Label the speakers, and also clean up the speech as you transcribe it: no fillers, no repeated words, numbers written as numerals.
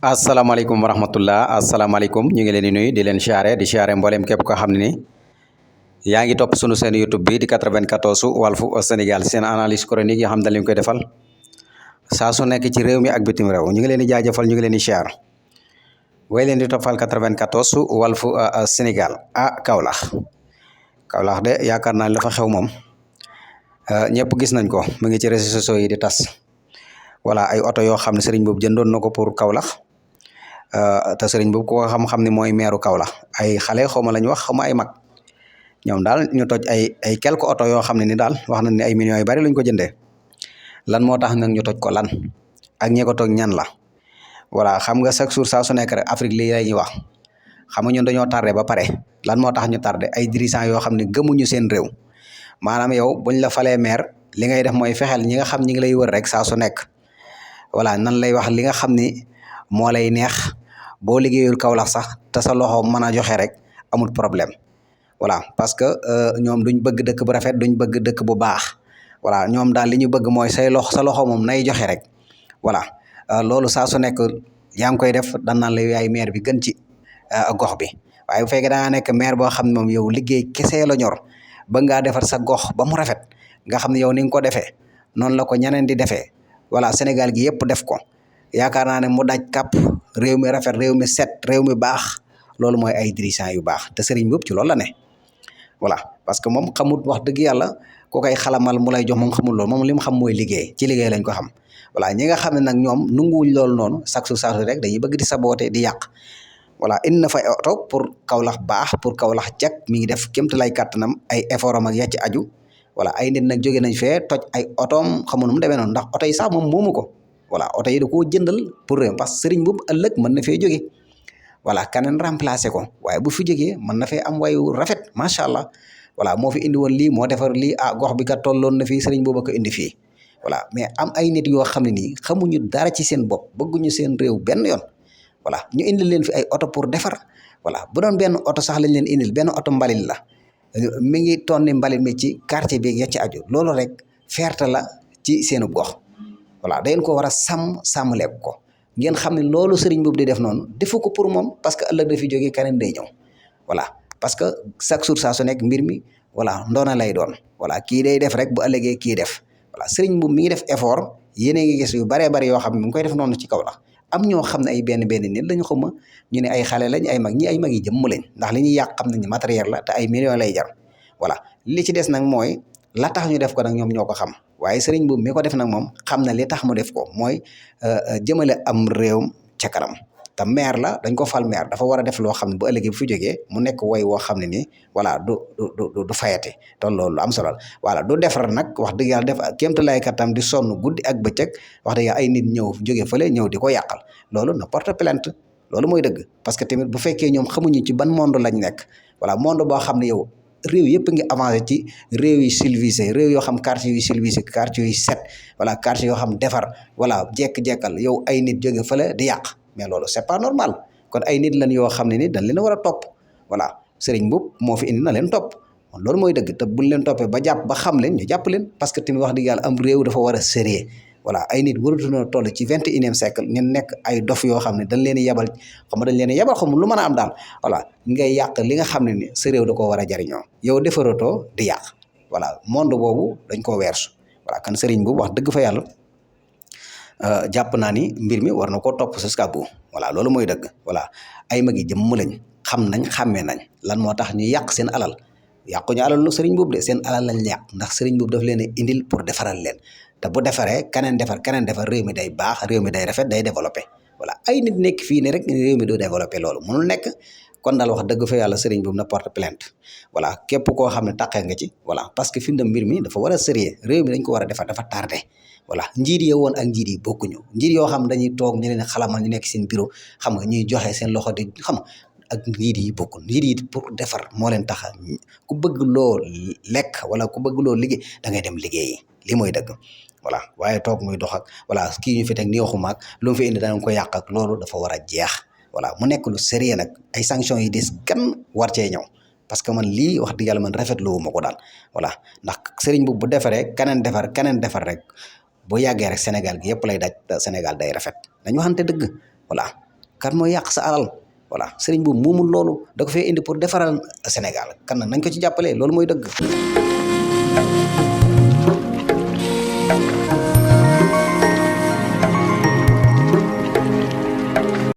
Speaker 1: asalaamaaleykum wa rahmatullah asalaamaaleykum ñu ngi leen di nuyu di leen siyaare mbooleem képp koo xam ne ni yaa ngi topp sunu seen YouTube bi di 94 Walfu Sénégal seen analyse chronique yoo xam ne dañ leen koy defal saa su nekk ci réew mi ak bitim réew ñu ngi leen di jaajëfal ñu ngi leen di siyaar way leen di toppal 94 Walfu Sénégal Kaolack de yaakaar naa la fa xew moom ñëpp gis nañ ko mu ngi ci réseaux sociaux yi di tas voilà ay oto yoo xam ne sëriñ boobu jëndoon na ko pour Kaolack te sëriñ boobu ko xam-xam ne mooy meeru Kaolack ay xale xaw ma la ñu wax xaw ma ay mag ñoom daal ñu toj ay quelques oto yoo xam ne ni daal wax nañ ne ay millions yu bari lañ ko jëndee lan moo tax nag ñu toj ko lan ak ñi ko toj ñan la voilà xam nga chaque jour saa su nekk rek Afrique lii lay ñuy wax xam nga ñun dañoo tardé ba pare lan moo tax ñu tardé ay dirigeants yoo xam ne gëmuñu seen réew maanaam yow buñ la falee maire li ngay def mooy fexeel ñi nga xam ñi ngi lay wër rek saa su nekk voilà nan lay wax li nga xam ni moo lay neex boo liggéeyul Kaolack sax te sa loxo mën a joxe rek amul problème voilà parce que ñoom duñ bëgg dëkk bu rafet duñ bëgg dëkk bu baax voilà ñoom daal li ñu bëgg mooy sa loxo moom nay joxe rek voilà loolu saa su nekk yaa ngi koy def dan naan la yaay maire bi gën ci gox bi waaye bu fekkee da nga nekk maire boo xam ne moom yow liggéey kese la ñor ba ngaa defar sa gox ba mu rafet nga xam ne yow ni nga ko defee noonu la ko ñeneen di defee voilà Sénégal gi yëpp def ko yaakaar naa ne mu daj kàpp réew mi rafet réew mi set réew mi baax loolu mooy ay dirigeants yu baax te sëriñ boobu ci loolu la ne voilà parce que moom xamut wax dëgg yàlla ko koy xalamal mu lay jox moom xamul loolu moom li mu xam mooy liggéey ci liggéey lañ ko xam voilà ñi nga xam ne nag ñoom nunguwuñ loolu noonu chaque jour rek dañuy bëgg di saboter di yàq voilà indi na fa oto pour Kaolack baax pour Kaolack jag mi ngi def kémta lay kàttanam ay effort am ak ya ci aju voilà ay nit nag jóge nañ fee toj ay otoom xamu nu mu demee noonu ndax oto yi sax moom moomu ko voilà oto yi da koo jëndal pour réew parce que sëriñ boobu ëllëg mën na fee jóge voilà keneen remplacé ko waaye bu fi jógee mën na fee am wayu rafet macha allah voilà moo fi indi woon lii moo defar lii gox bi kat tolloon na fii sëriñ boobu ko indi fii voilà mais am ay nit yoo xam ne nii xamuñu dara ci seen bopp bëgguñu seen réew benn yoon voilà ñu indil leen fi ay oto pour defar voilà bu doon benn oto sax lañ leen indil benn oto mbalit la mi ngi tonni mbalit mi ci quartier bi ya ci aju loolu rek fierté la ci seenu gox voilà da ngeen ko war a sàmmleeg ko ngeen xam ne loolu sëriñ boobu di def noonu defu ko pour moom parce que ëllëg dafi jógee keneen day ñëw voilà parce que chaque jour saa su nekk mbir mi voilà ndoona lay doon voilà kii day def rek bu ëllëgee kii def voilà sëriñ boobu mi ngi def effort yéen a ngi gis yu baree bari yoo xam ne mu ngi koy def noonu ci kaw la am ñoo xam ne ay benn nit lañu xuma ñu ne ay xale lañ ay mag ñi ay mag yi jëmm lañ ndax li ñuy yàq xam nañ matériel la te ay millions lay jar voilà li ci des nag mooy la tax ñu def ko nag ñoom ñoo ko xam waaye sëriñ boobu mi ko def nag moom xam na li tax mu def ko mooy jëmale am réewam ca kanam te maire la dañ ko fal maire dafa war a def loo xam ne bu ëllëgee bu fi jógee mu nekk woy woo xam ne nii voilà du fayate te loolu am solo voilà du defar nag wax dëgg yàlla def kéemta lay kattam di sonn guddi ak bëccëg wax dëgg yàlla ay nit ñëw jóge fële ñëw di ko yàqal loolu na porte plainte loolu mooy dëgg parce que tamit bu fekkee ñoom xamuñu ci ban monde lañ nekk voilà monde boo xam ne yow réew yëpp ngi avancé ci réew yi civilisé réew yoo xam quartier yu civilisé quartier yu set voilà quartier yoo xam defar voilà jekk-jekkal yow ay nit jóge fële di yàq mais loolu c'est pas normal kon ay nit lañ yoo xam ne ni dañ leen a war a topp voilà sëriñ boobu moo fi indi na leen topp loolu mooy dëgg te buñ leen toppee ba jàpp ba xam leen ñu jàpp leen parce que tamit wax dëgg yàlla am réew dafa war a sérieux voilà ay nit waratuñoo toll ci 21e siècle ñu nekk ay dof yoo xam ne dañ leen yebal xam nga dañ leen yebal xam lu mën a am daal voilà ngay yàq li nga xam ne ni sa réew da koo war a jariñoo yow defaratoo di yàq voilà monde boobu dañ koo weersu voilà kan sëriñ boobu wax dëgg fa yàlla jàpp naa ni mbir mi war na koo topp jusqu'à bout voilà loolu mooy dëgg voilà ay mag yi jëmm lañ xam nañ xàmmee nañ lan moo tax ñu yàq seen alal yàquñu alal lu sëriñ boobu de seen alal lañ yàq ndax sëriñ boobu daf leen a indil pour defaral leen te bu defaree keneen defar réew mi day baax réew mi day rafet day développé voilà ay nit nekk fii ne rek réew mi doo développé loolu mënul nekk kon daal wax dëgg fa yàlla sëriñ boobu na porte plainte voilà képp koo xam ne taqee nga ci voilà parce que fi mu ne mbir mi dafa war a sérieux réew mi dañ ko war a defar dafa tardé voilà njiit yi woon ak njiit yi bokkuñu njiit yoo xam dañuy toog ñu leen xalamal ñu nekk seen bureau xam nga ñuy joxe seen loxo di xam ak njiit yi bokkul njiit yi pour defar moo leen tax ku bëgg loo lekk wala ku bëgg loo liggéey da ngay dem liggéeyi li mooy dëgg voilà waaye toog muy dox ak voilà kii ñu fi teg neexuma ak lu mu fi indi danañ ko yàq ak loolu dafa war a jeex voilà mu nekk lu sérieux nag ay sanctions yi des gan war cee ñëw parce que man lii wax dëgg yàlla man rafetlu wu ma ko daal voilà ndax sëriñ bu defaree keneen defar rek bu yàggee rek Sénégal gi yëpp lay daj te Sénégal day rafet dañu waxante dëgg voilà kan mooy yàq sa alal voilà sëriñ boobu moomul loolu da ko fee indi pour defaral Sénégal kan nañ ko ci jàppale loolu mooy dëgg